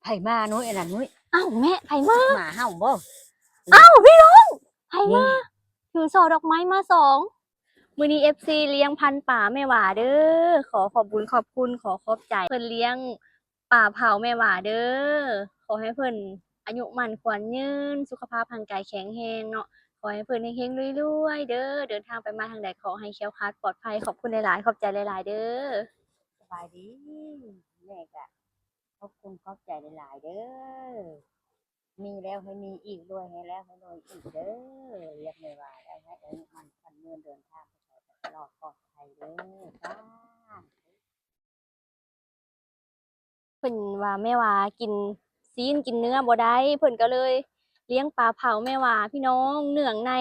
ໃຜມານ້ອຍ ອັນນັ້ນນ້ອຍ? ອ້າວ ແມ່ ໃຜມາ? ໝາເຫົ່າບໍ່? ອ້າວ ພີ່ນ້ອງ ໃຜມາ? ຖືສໍ່ດອກໄມ້ມາສອງ. ມື້ນີ້ເອັຟຊີລ້ຽງພັນປາແມ່ຫວາເດີ. ຂໍຂອບບຸນຂອບຄຸນ ຂໍຂອບໃຈເພິ່ນລ້ຽງ ປາເຜົາແມ່ຫວາເດີ. ຂໍໃຫ້ເພິ່ນອາຍຸໝັ້ນຂວັນຍືນ ສຸຂະພາບຮ່າງກາຍແຂງແຮງເນາະ. ຂໍໃຫ້ເພິ່ນເຮັງໆລວຍໆເດີ. ເດີນທາງໄປມາທາງໃດ ຂໍໃຫ້ແຄ້ວຄາດປອດໄພ. ຂອບຄຸນຫຼາຍໆ ຂອບໃຈຫຼາຍໆເດີ. ສະບາຍດີ. ແມ່ກະຂອບຄຸນຂອບໃຈຫຼາຍໆເດີ. ມີແລ້ວໃຫ້ມີອີກ ລວຍໃຫ້ແລ້ວໃຫ້ລວຍອີກເດີ. ຮຽກແມ່ຫວາແລ້ວໃຫ້ອາຍຸໝັ້ນຂວັນຍືນ ເດີນທາງໄປໃສກະລອດປອດໄພເດີ. ສາທຸ. ເພິ່ນວ່າແມ່ຫວາກິນຊີ້ນກິນເນື້ອບໍ່ໄດ້ ເພິ່ນກໍເລີຍລ້ຽງປາເຜົາແມ່ຫວາພີ່ນ້ອງ ເນື່ອງໃນ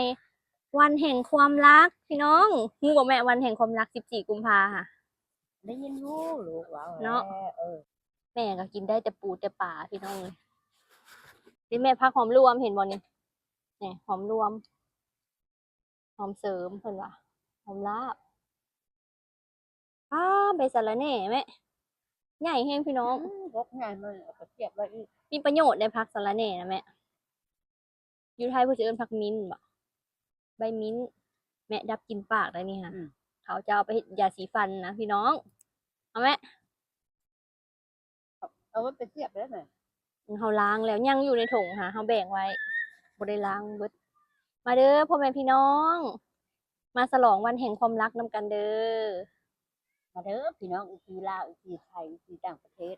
ວັນແຫ່ງຄວາມລັກພີ່ນ້ອງ. ຮູ້ບໍ່ແມ່ ວັນແຫ່ງຄວາມລັກສິບສີ່ກຸມພາຫະ? ໄດ້ຍິນຢູ່ ລູກເວົ້າເນາະ. ເອີ ແມ່ກໍກິນໄດ້ແຕ່ປູແຕ່ປາພີ່ນ້ອງເອີຍ. ນີ້ແມ່ ຜັກຫອມລວມ ເຫັນບໍ່ນີ້? ນີ້ ຫອມລວມ ຫອມເສີມ ເພິ່ນວ່າ ຫອມລາບ. ອ້າ ໃບສະລະແໜ່ແມ່ ໃຫຍ່ແຮງພີ່ນ້ອງ. ອືມ ບົກໃຫຍ່ ມັນເອົາໄປສຽບໄວ້ອີກ. ມີປະໂຫຍດໃດ ຜັກສະລະແໜ່ນະແມ່. ຢູ່ໄທເພິ່ນຊິເອີ້ນຜັກມິ້ນບໍ? ໃບມິ້ນ. ແມ່ ດັບກິ່ນປາກໄດ໋ນີ້ຫະ. ອືມ ເຂົາຈະເອົາໄປເຮັດຢາສີຟັນນະພີ່ນ້ອງ. ເອົາແມ່. ເອົາໄວ້ໄປສຽບໄດ້ແມ່. ເຮົາລ້າງແລ້ວ ຍັງຢູ່ໃນຖົງຫາ ເຮົາແບ່ງໄວ້ ບໍ່ໄດ້ລ້າງເບິດ. ມາເດີພໍ່ແມ່ພີ່ນ້ອງ ມາສະຫຼອງວັນແຫ່ງຄວາມລັກນຳກັນເດີ. ມາເດີພີ່ນ້ອງ ເອັຟຊີລາວ ເອັຟຊີໄທ ເອັຟຊີຕ່າງປະເທດ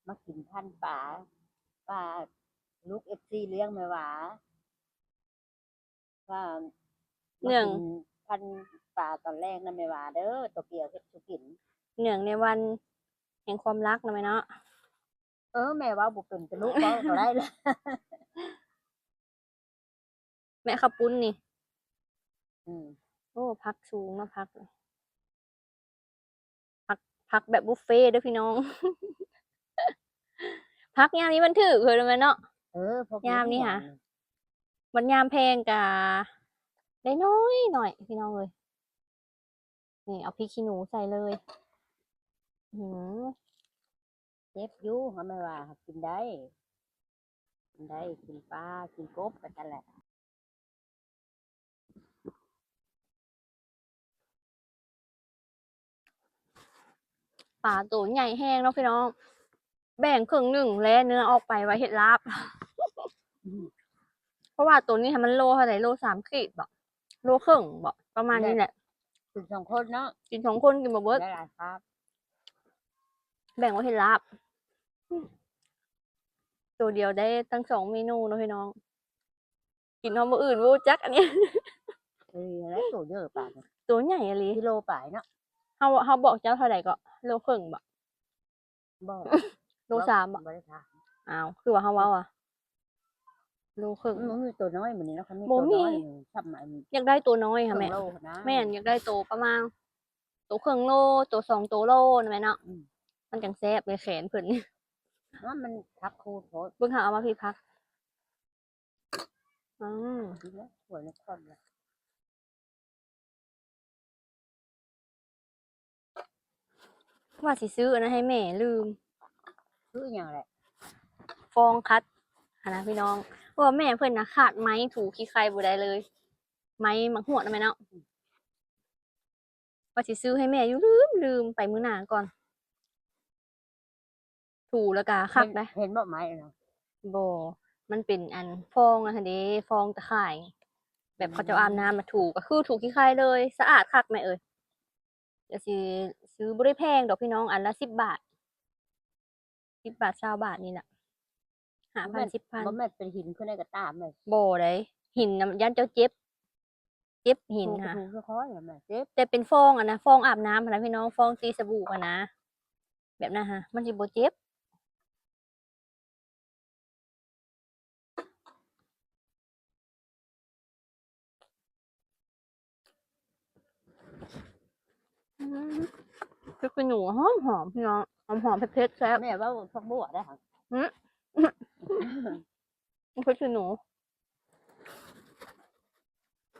ມາກິນພັນປາ ປາລູກເອັຟຊີລ້ຽງແມ່ຫວາ. ວ່າ ເນື່ອງ ມາກິນພັນປາຕອນແລງນຳແມ່ຫວາເດີ ໂຕກຽວເຮັດສູ່ກິນ. ເນື່ອງໃນວັນແຫ່ງຄວາມລັກນະແມ່ເນາະ. ເອີ ແມ່ເວົ້າບໍ່ເປັນ ແຕ່ລູກເວົ້າກໍໄດ້ລະ. ແມ່ ເຂົ້າປຸ້ນນີ້. ອືມ ໂອ້ ຜັກສູງເນາະ ຜັກ. ຜັກ ຜັກແບບບຸບເຟເດີພີ່ນ້ອງ. ຜັກຍາມນີ້ມັນຖືກເຮີແມ່ນເນາະ. ເອີ ຍາມນີ້ຫາ ບັດຍາມແພງກະໄດ້ໜ້ອຍໆ ພີ່ນ້ອງເອີຍ. ນີ້ ເອົາພິກຂີ້ໜູໃສ່ເລີຍ. ອື ເຈັບຢູ່ ເຮົາແມ່ນວ່າກິນໄດ້ ກິນໄດ້ ກິນປາ ກິນກົບ ໄປຊັ້ນແຫຼະ. ປາໂຕໃຫຍ່ແຮງເນາະພີ່ນ້ອງ. ແບ່ງເຄິ່ງໜຶ່ງ ແລເນື້ອອອກໄປໄວ້ເຮັດລາບ. ເພາະວ່າໂຕນີ້ໃຫ້ມັນໂລເທົ່າໃດ? ໂລສາມຂີດບໍ? ໂລເຄິ່ງບໍ? ປະມານນີ້ແຫຼະ. ກິນສອງຄົນເນາະ ກິນສອງຄົນກິນບໍ່ເບິດ ໄດ້ຫຼາຍຄາບ. ແບ່ງໄວ້ເຮັດລາບ. ໂຕດຽວໄດ້ຕັ້ງສອງເມນູເນາະພີ່ນ້ອງ. ກິນຮອດມື້ອື່ນບໍ່ຮູ້ຈັກອັນນີ້. ເອີ ແລ້ວໂຕເດີປານ ໂຕໃຫຍ່ອີ່ຫຼີ ກິໂລປາຍເນາະ. ເຮົາ ເຮົາບອກເຈົ້າເທົ່າໃດເກາະ? ໂລເຄິ່ງບໍ? ບໍ່ ໂລສາມບໍ? ບໍ່ໄດ້ຖາມ. ອ້າວ ຄືວ່າເຮົາເວົ້າອະ ໂລເຄິ່ງ. ມັນບໍ່ມີໂຕນ້ອຍມື້ນີ້ເນາະ ຄັນມີ ບໍ່ມີ ໂຕນ້ອຍນີ້ ຊັບມາ ຢາກໄດ້ໂຕນ້ອຍຫັ້ນແມ່. ເຄິ່ງໂລຫັ້ນນະ. ແມ່ນ ຢາກໄດ້ໂຕປະມານ ໂຕເຄິ່ງໂລ ໂຕສອງໂຕໂລນະແມ່ເນາະ. ອືມ ມັນຈັ່ງແຊບເລີຍແຂນເພິ່ນ. ມັນຜັກຄູດໂພດ. ເບິ່ງຫາເອົາມາພີ້ຜັກ. ອືມ ກິນແລ້ວ ຖ້ວຍໃນຄອນລະ. ວ່າຊິຊື້ອັນນັ້ນໃຫ້ແມ່ ລືມ. ຊື້ຫຍັງແຫຼະ? ຟອງຂັດຫັ້ນນະພີ່ນ້ອງ. ເພາະວ່າແມ່ເພິ່ນນະຂາດໄມ້ຖູຂີ້ໄຄບໍ່ໄດ້ເລີຍ. ໄມ້ໝາກຫວດນະແມ່ເນາະ. ວ່າຊິຊື້ໃຫ້ແມ່ຢູ່ ລືມ ລືມ ໄປມື້ໜ້າກ່ອນ. ຖູແລ້ວກະຄັກໄດ໋. ເຫັນບໍ່ໄມ້ນະ? ບໍ່ ມັນເປັນອັນຟອງຫັ້ນເດ້ ຟອງຕະຂ່າຍ ແບບເຂົາເຈົ້າອາບນ້ຳລະຖູ ກະຄືຖູຂີ້ໄຄເລີຍ ສະອາດຄັກແມ່ເອີຍ. ດຽວຊິຊື້ ບໍ່ໄດ້ແພງດອກພີ່ນ້ອງ ອັນລະສິບບາດ ສິບບາດ ຊາວບາດນີ້ລະ. ຫ້າພັນ ສິບພັນ ບໍ່ແມ່ນເປັນຫີນຄືໃນກະຕ່າມເລີຍ. ບໍ່ໄດ໋ ຫີນນະ ຢ້ານເຈົ້າເຈັບ ເຈັບຫີນຫະ. ແຕ່ເປັນຟອງຫັ້ນນະ ຟອງອາບນ້ຳຫັ້ນນະພີ່ນ້ອງ ຟອງຕີສະບູຫັ້ນນະ ແບບນັ້ນຫະ ມັນຊິບໍ່ເຈັບ. ອືມ ພິກຂີ້ໜູຫອມໆ ພີ່ນ້ອງ ຫອມໆ ເຜັດໆ ແຊບ. ແມ່ເວົ້າຜັກບົວໄດ້ຫະ? ຫຶ ພິກຂີ້ໜູ.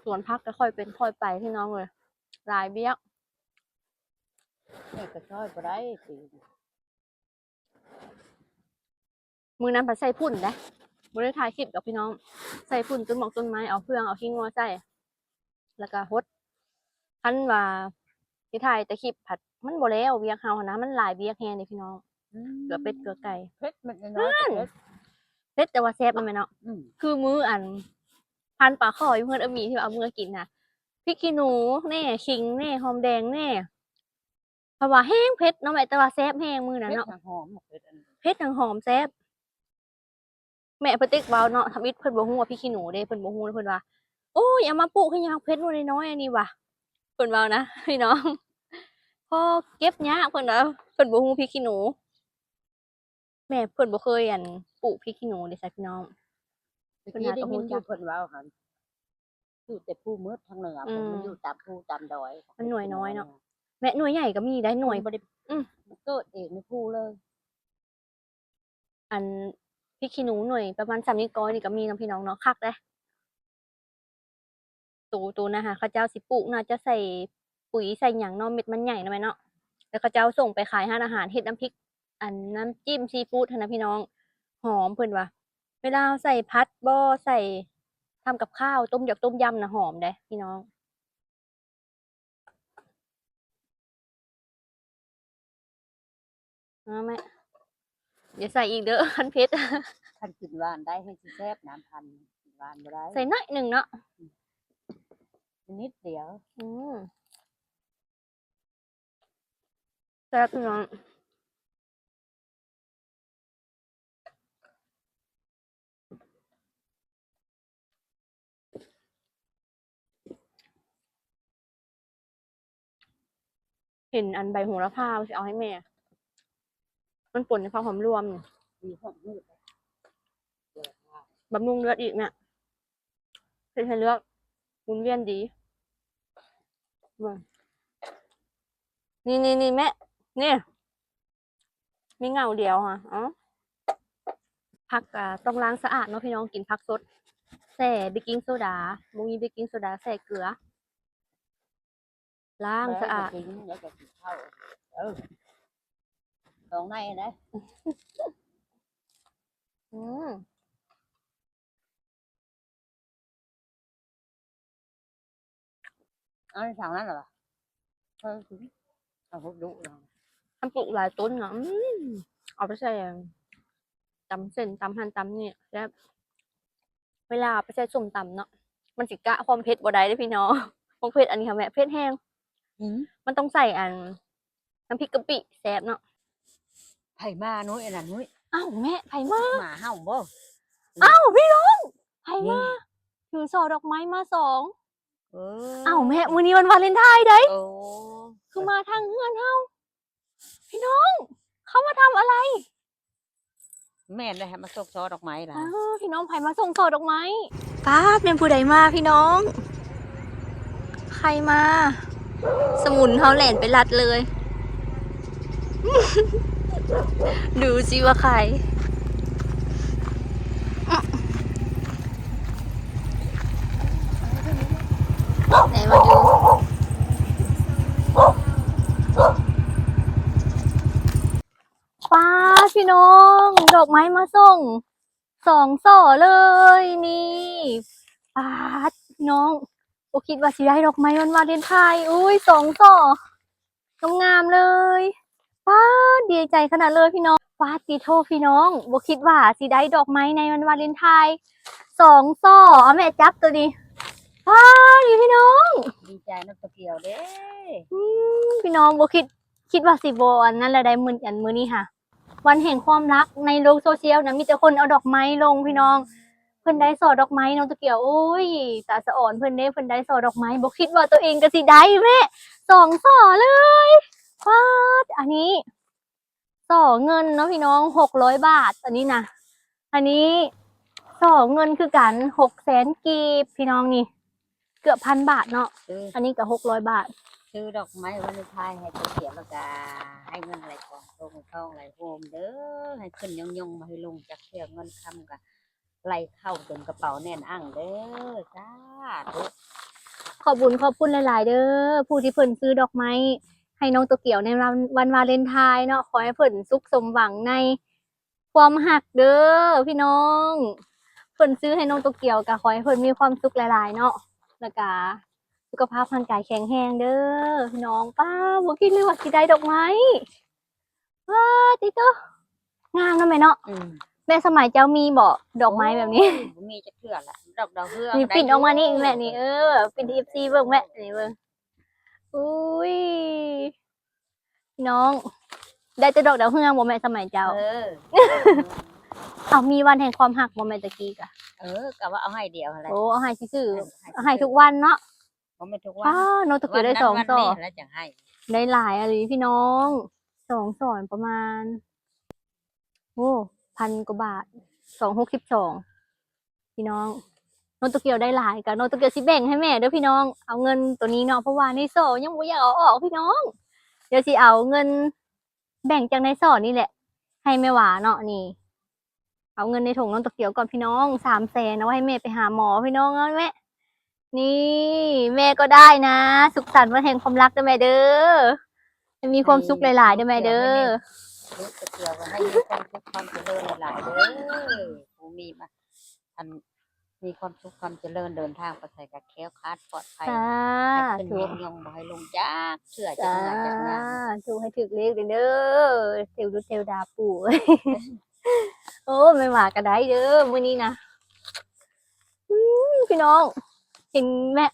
ສວນຜັກກະຄ່ອຍເປັນຄ່ອຍໄປ ພີ່ນ້ອງເອີຍ ຫຼາຍວຽກ. ແມ່ກະຊ່ອຍບໍ່ໄດ້ຕິ. ມື້ນັ້ນພັດໃສ່ຝຸ່ນເດ້ ບໍ່ໄດ້ຖ່າຍຄລິບດອກພີ່ນ້ອງ ໃສ່ຝຸ່ນຕົ້ນໝາກຕົ້ນໄມ້ ເອົາເຟືອງເອົາຂີ້ງົວໃສ່ ແລ້ວກໍຫົດ. ຄັນວ່າຊິຖ່າຍແຕ່ຄລິບພັດມັນບໍ່ແລ້ວ ວຽກເຮົາຫັ້ນນະ ມັນຫຼາຍວຽກແຮງເດ້ພີ່ນ້ອງ. ອືມ ເກືອເປັດເກືອໄກ່ ເຜັດເມັດນ້ອຍໆ ນັ້ນ ກໍເຜັດ ເຜັດແຕ່ວ່າແຊບແມ່ນບໍ່ແມ່ເນາະ? ອືມ ຄືມື້ອັນພັນປາຂໍຢູ່ເຮືອນເອື້ອຍໝີທີ່ວ່າເອົາເມືອກິນນະ ພິກຂີ້ໜູແດ່ ຂີງແດ່ ຫອມແດງແດ່ ເພາະວ່າແຮງເຜັດເນາະແມ່ ແຕ່ວ່າແຊບແຮງມື້ນັ້ນເນາະ ເຜັດທັງຫອມ ເຜັດອັນ ເຜັດທັງຫອມແຊບ. ແມ່ເພິ່ນຕິກເວົ້າເນາະ ທຳອິດເພິ່ນບໍ່ຮູ້ວ່າພິກຂີ້ໜູເດ້ ເພິ່ນບໍ່ຮູ້ ເພິ່ນວ່າ ໂອ້ຍ ເອົາມາປູກເຮັດຫຍັງ ເຜັດໜ່ວຍນ້ອຍໆ ອັນນີ້ຫວາ ເພິ່ນເວົ້ານະພີ່ນ້ອງ ພໍເກັບຍາກ ເພິ່ນວ່າ ເພິ່ນບໍ່ຮູ້ພິກຂີ້ໜູ ແມ່ເພິ່ນບໍ່ເຄີຍ ອັນ ປູກພິກຂີ້ໜູເດ້ຊະພີ່ນ້ອງ. ຕະກີ້ໄດ້ຍິນຢູ່ເພິ່ນເວົ້າຫັ້ນ ຢູ່ແຕ່ພູເໝິດທາງເໜືອ ອືມ ມັນຢູ່ຕາມພູຕາມດອຍ ມັນໜ່ວຍນ້ອຍເນາະ ແມ່ ໜ່ວຍໃຫຍ່ກໍມີໄດ໋ ໜ່ວຍ ມັນບໍ່ໄດ້ ອືມ ມັນເກີດເອງໃນພູເລີຍ. ອັນພິກຂີ້ໜູໜ່ວຍປະມານສ່ຳນິ້ວກ້ອຍນີ້ກໍມີເນາະພີ່ນ້ອງເນາະ ຄັກເດ້. ໂຕ ໂຕນະຫາ ເຂົາເຈົ້າຊິປູກ ໜ້າຈະໃສ່ປຸ໋ຍໃສ່ຫຍັງເນາະ ເມັດມັນໃຫຍ່ເນາະແມ່ເນາະ ແລ້ວເຂົາເຈົ້າສົ່ງໄປຂາຍຮ້ານອາຫານ ເຮັດນ້ຳພິກ ອັນ ນ້ຳຈິ້ມຊີຟູດຫັ້ນນະພີ່ນ້ອງ ຫອມ ເພິ່ນວ່າ ເວລາເຮົາໃສ່ຜັດບໍ ໃສ່ທຳກັບຂ້າວ ຕົ້ມຢອກຕົ້ມຢຳນະ ຫອມເດ້ພີ່ນ້ອງ. ເອົາແມ່ ຢ່າໃສ່ອີກເດີ້ ຄັນເຜັດ ຄັນກິນຫວານໄດ້ ແຮ່ງຊິແຊບ ນ້ຳພັນກິນຫວານບໍ່ໄດ້ ໃສ່ໜ້ອຍໜຶ່ງເນາະ ອືມ ນິດດຽວ ອືມ ແຊບພີ່ນ້ອງ. ເຫັນອັນໃບໂຫລະພາ ຊິເອົາໃຫ້ແມ່ ມັນປົນໃນຜັກຫອມລວມນີ້ ມີຄວາມຮູ້ ບຳລຸງເລືອດອີກແມ່ ເຮັດໃຫ້ເລືອດໝູນວຽນດີ ເບິ່ງ ນີ້ໆໆ ແມ່ ນີ້ ມີເຫງົ້າດຽວຫະ ເອົ້າ ຜັກກໍຕ້ອງລ້າງສະອາດເນາະພີ່ນ້ອງ ກິນຜັກສົດ ແຊ່ເບກກິງໂຊດາ ບໍ່ມີເບກກິງໂຊດາ ແຊ່ເກືອ ລ້າງສະອາດ ແລ້ວກໍກິນ ແລ້ວກໍກິນເຂົ້າ ເອີ ສອງໃນນະ ອືມ. ເອົາໃນຖັງນັ້ນລະຫວາ ເອີ ເອົາຫົກດຸລະ ຄັນປູກຫຼາຍຕົ້ນນະ ອືມ ເອົາໄປໃສ່ຕຳເສັ້ນ ຕຳຫັ້ນຕຳນີ້ແຊບ ເວລາເອົາໄປໃສ່ສົ້ມຕຳເນາະ ມັນຊິກະຄວາມເຜັດບໍ່ໄດ້ເດ້ພີ່ນ້ອງ ໝາກເຜັດອັນນີ້ຫັ້ນແມ່ ເຜັດແຮງ ອືມ ມັນຕ້ອງໃສ່ອັນ ນ້ຳພິກກະປິແຊບເນາະ ໃຜມານຸ້ຍ ອັນນັ້ນນຸ້ຍ ອ້າວ ແມ່ ໃຜມາ ໝາເຫົ່າບໍ ອ້າວ ພີ່ນ້ອງ ໃຜມາ ຖືສໍດອກໄມ້ມາສອງ ເອີ ອ້າວ ແມ່ ມື້ນີ້ວັນວາເລັນທາຍເດ້ ໂອ້ ຄືມາທາງເຮືອນເຮົາ ພີ່ນ້ອງ ເຂົາມາທຳອະໄລ ແມ່ນແຫຼະ ໃຜມາສົ່ງສໍດອກໄມ້ລະ ອ້າວ ພີ່ນ້ອງ ໃຜມາສົ່ງສໍດອກໄມ້ ປາດ ແມ່ນຜູ້ໃດມາພີ່ນ້ອງ ໃຜມາ ສະໝຸນເຮົາແລ່ນໄປລັດເລີຍ ດູຊິວ່າໃຜ ໄດ້ມາດູ ປາດ ພີ່ນ້ອງ ດອກໄມ້ມາສົ່ງ ສອງສໍ່ເລີຍນີ້ ປາດ ພີ່ນ້ອງ ບໍ່ຄິດວ່າຊິໄດ້ດອກໄມ້ວັນວາເລັນທາຍ ໂອ້ຍ ສອງສໍ່ ງາມໆເລີຍ ປາດ ດີໃຈຂະໜາດເລີຍພີ່ນ້ອງ ປາດຕິໂທ ພີ່ນ້ອງ ບໍ່ຄິດວ່າຊິໄດ້ດອກໄມ້ໃນວັນວາເລັນທາຍ ສອງສໍ່ ເອົາແມ່ຈັບໂຕນີ້ ປາດ ນີ້ພີ່ນ້ອງ ດີໃຈນຳຕາກຽວເດ້ ອືມ ພີ່ນ້ອງ ບໍ່ຄິດ ຄິດວ່າຊິບໍ່ອັນນັ້ນລະໄດ໋ ມື້ ອັນ ມື້ນີ້ຫາ ວັນແຫ່ງຄວາມຮັກ ໃນໂລກໂຊຊຽວນະ ມີແຕ່ຄົນເອົາດອກໄມ້ລົງພີ່ນ້ອງ ເພິ່ນໄດ້ສໍ່ດອກໄມ້ນ້ອງຕະກຽວ ໂອ້ຍ ຕາສະອອນເພິ່ນເດ້ ເພິ່ນໄດ້ສໍ່ດອກໄມ້ ບໍ່ຄິດວ່າໂຕເອງກໍຊິໄດ້ແມ້ ສອງສໍ່ເລີຍ ປາດ ອັນນີ້ສໍ່ເງິນເນາະພີ່ນ້ອງ ຫົກຮ້ອຍບາດ ອັນນີ້ນະ ອັນນີ້ສໍ່ເງິນຄືກັນ ຫົກແສນກີບ ພີ່ນ້ອງນີ້ ເກືອບພັນບາດເນາະ ເອີ ອັນນີ້ກໍຫົກຮ້ອຍບາດ ຊື້ດອກໄມ້ວາເລັນທາຍໃຫ້ຕົວເອງ ແລ້ວກໍໃຫ້ເງິນໄຫຼກອງ ໂຕເງິນທອງໄຫຼໂຮມເດີ ໃຫ້ຂຶ້ນຍົງໆ ບໍ່ໃຫ້ລົງຈັກເທື່ອ ເງິນຄຳກໍໄຫຼເຂົ້າເຕັມກະເປົາແໜ້ນອັ້ງເດີ ສາທຸ ຂອບບຸນຂອບຄຸນຫຼາຍໆເດີ ຜູ້ທີ່ເພິ່ນຊື້ດອກໄມ້ໃຫ້ນ້ອງໂຕກຽວໃນວັນ ວັນວາເລັນທາຍເນາະ ຂໍໃຫ້ເພິ່ນສຸກສົມຫວັງໃນ ຄວາມຮັກເດີພີ່ນ້ອງ. ເພິ່ນຊື້ໃຫ້ນ້ອງໂຕກຽວ ກໍຂໍໃຫ້ເພິ່ນມີຄວາມສຸກຫຼາຍໆເນາະ ແລ້ວກໍສຸຂະພາບຮ່າງກາຍແຂງແຮງເດີພີ່ນ້ອງ. ປ້າ ບໍ່ຄິດເລີຍວ່າຊິໄດ້ດອກໄມ້. ວ້າ ຕິໂຕ ງາມເນາະແມ່ເນາະ. ອືມ ແມ່ສະໄໝເຈົ້າມີບໍ່ ດອກໄມ້ແບບນີ້? ໂອ້ຍ ບໍ່ມີຈັກເທື່ອລະ ດອກດາວເຮືອງ ນີ້ ນີ້ ປິ້ນອອກມານີ້ແມ່ນີ້. ເອີ ປິ້ນໃຫ້ເອັຟຊີເບິ່ງແມ່ ນີ້ເບິ່ງ. ອຸ້ຍ ນ້ອງ ໄດ້ແຕ່ດອກດາວເຮືອງບໍ່ແມ່ສະໄໝເຈົ້າ? ເອີ ເອົາ ມີວັນແຫ່ງຄວາມຮັກບໍ່ແມ່ຕະກີ້ກະ? ເອີ ກະວ່າເອົາໃຫ້ດຽວຫັ້ນແຫຼະ. ໂອ້ ເອົາໃຫ້ຊື່ໆ ເອີ ໃຫ້ຊື່ໆ ໃຫ້ທຸກວັນເນາະ. ບໍ່ແມ່ນທຸກວັນ ອ້າ ນ້ອງໂຕກຽວໄດ້ສອງສໍ້ ວັນນັ້ນວັນນີ້ແຫຼະຈັ່ງໃຫ້ ໄດ້ຫຼາຍອີ່ຫຼີພີ່ນ້ອງ. ສອງສໍ້ປະມານ ໂອ້ ພັນກວ່າບາດ ສອງ ຫົກສິບສອງ ພີ່ນ້ອງ. ນ້ອງໂຕກຽວໄດ້ຫຼາຍ ກະນ້ອງໂຕກຽວຊິແບ່ງໃຫ້ແມ່ເດີພີ່ນ້ອງ. ເອົາເງິນໂຕນີ້ເນາະ ເພາະວ່າໃນສໍ້ຍັງບໍ່ຢາກເອົາອອກພີ່ນ້ອງ. ດຽວຊິເອົາເງິນ ແບ່ງຈາກໃນສໍ້ນີ້ແຫຼະ ໃຫ້ແມ່ຫວາເນາະ. ນີ້ ເອົາເງິນໃນຖົງນ້ອງໂຕກຽວກ່ອນພີ່ນ້ອງ ສາມແສນ ເອົາໄວ້ໃຫ້ແມ່ໄປຫາໝໍພີ່ນ້ອງ. ເອົາແມ່ ນີ້ ແມ່ກໍໄດ້ນະ ສຸກສັນວັນແຫ່ງຄວາມຮັກເດີແມ່ເດີ ໃຫ້ມີຄວາມສຸກຫຼາຍໆເດີແມ່ເດີ. ໃຫ້ໂຕກຽວ ໃຫ້ແມ່ ລູກໂຕກຽວກໍໃຫ້ມີຄວາມສຸກຄວາມຈະເລີນຫຼາຍໆເດີ ຜູ້ມີມາ ອັນ ມີຄວາມສຸກຄວາມຈະເລີນ ເດີນທາງໄປໃສກໍແຄ້ວຄາດປອດໄພ ສາທຸ ໃຫ້ຂຶ້ນໃຫ້ຍົງ ບໍ່ໃຫ້ລົງຈັກເທື່ອ ຈັກເມື່ອຍຈັກຍາກ. ສາທຸ ໃຫ້ຖືກເລກເດີ ເທວດຸເທວດາປູ່. ໂອ້ ແມ່ຫວາກໍໄດ້ເດີມື້ນີ້ນະ. ອືມ ພີ່ນ້ອງ ເຫັນແມ່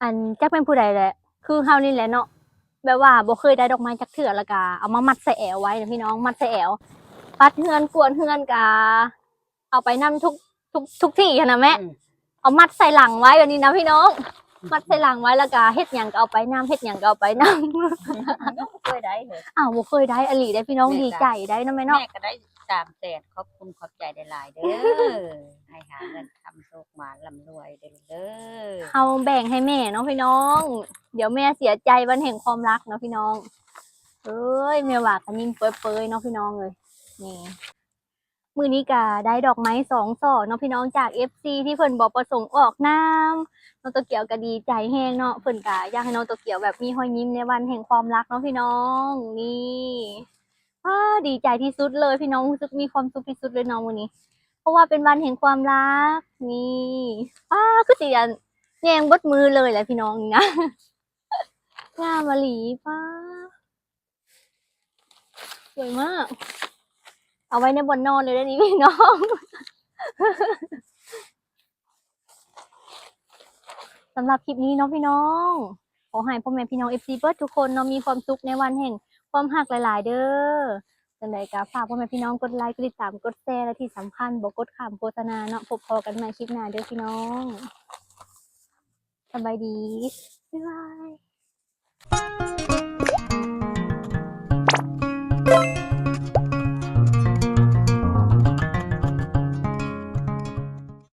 ອັນ ຈັກແມ່ນຜູ້ໃດແຫຼະ ຄືເຮົານີ້ແຫຼະເນາະ ແບບວ່າບໍ່ເຄີຍໄດ້ດອກໄມ້ຈັກເທື່ອ ແລ້ວກະເອົາມາມັດໃສ່ແອວໄວ້ນະພີ່ນ້ອງ ມັດໃສ່ແອວ ປັດເຮືອນກວາດເຮືອນກະເອົາໄປນຳທຸກ ທຸກ ທຸກທີ່ຫັ້ນນະແມ່. ອືມ ເອົາມັດໃສ່ຫຼັງໄວ້ແບບນີ້ນະພີ່ນ້ອງ ມັດໃສ່ຫຼັງໄວ້ ແລ້ວກະເຮັດຫຍັງກໍເອົາໄປນຳ ເຮັດຫຍັງກໍເອົາໄປນຳ. ບໍ່ເຄີຍໄດ້ເລີຍ ອ້າວ ບໍ່ເຄີຍໄດ້ອີ່ຫຼີເດ້ພີ່ນ້ອງ. ແມ່ກະ ດີໃຈໄດ້ເນາະແມ່ເນາະ ແມ່ກະໄດ້ສາມແສນ ຂອບຄຸນຂອບໃຈຫຼາຍໆເດີ ໃຫ້ຫາເງິນ ຄຳໂຊກມາ ລ່ຳລວຍເດີລູກເດີ. ເຮົາແບ່ງໃຫ້ແມ່ເນາະພີ່ນ້ອງ ດຽວແມ່ເສຍໃຈວັນແຫ່ງຄວາມຮັກເນາະພີ່ນ້ອງ. ເອີຍ ແມ່ຫວາກໍຍິ້ມເປີຍໆເນາະພີ່ນ້ອງເອີຍ. ນີ້ ມື້ນີ້ກໍໄດ້ດອກໄມ້ສອງຊ່ອເນາະພີ່ນ້ອງ ຈາກເອັຟຊີທີ່ເພິ່ນບໍ່ປະສົງອອກນາມ. ນ້ອງໂຕກຽວກໍດີໃຈແຮງເນາະ ເພິ່ນກໍຢາກໃຫ້ນ້ອງໂຕກຽວແບບມີຮອຍຍິ້ມໃນວັນແຫ່ງຄວາມຮັກເນາະພີ່ນ້ອງ. ນີ້ ອ້າ ດີໃຈທີ່ສຸດເລີຍພີ່ນ້ອງ ຮູ້ສຶກມີຄວາມສຸກທີ່ສຸດເລີຍເນາະມື້ນີ້ ເພາະວ່າເປັນວັນແຫ່ງຄວາມຮັກ. ນີ້ ອ້າ ຄືຊິອັນ ແຍງເບິດມືເລີຍແຫຼະພີ່ນ້ອງນີ້ນະ ງາມອີ່ຫຼີ. ປ້າ ສວຍມາກ ເອົາໄວ້ໃນບ່ອນນອນເລີຍເດີນີ້ພີ່ນ້ອງ. ສຳລັບຄລິບນີ້ເນາະພີ່ນ້ອງ ຂໍໃຫ້ພໍ່ແມ່ພີ່ນ້ອງເອັຟຊີເບິດທຸກຄົນເນາະ ມີຄວາມສຸກໃນວັນແຫ່ງຄວາມຮັກຫຼາຍໆເດີ. ຈັ່ງໃດກໍຝາກພໍ່ແມ່ພີ່ນ້ອງກົດໄລ ກົດຕິດຕາມ ກົດແຊ ແລະ ທີ່ສຳຄັນບໍ່ກົດຂ້າມໂຄສະນາເນາະ. ພົບພໍ້ກັນໃໝ່ຄລິບໜ້າເດີພີ່ນ້ອງ ສະບາຍດີ ບາຍບາຍ.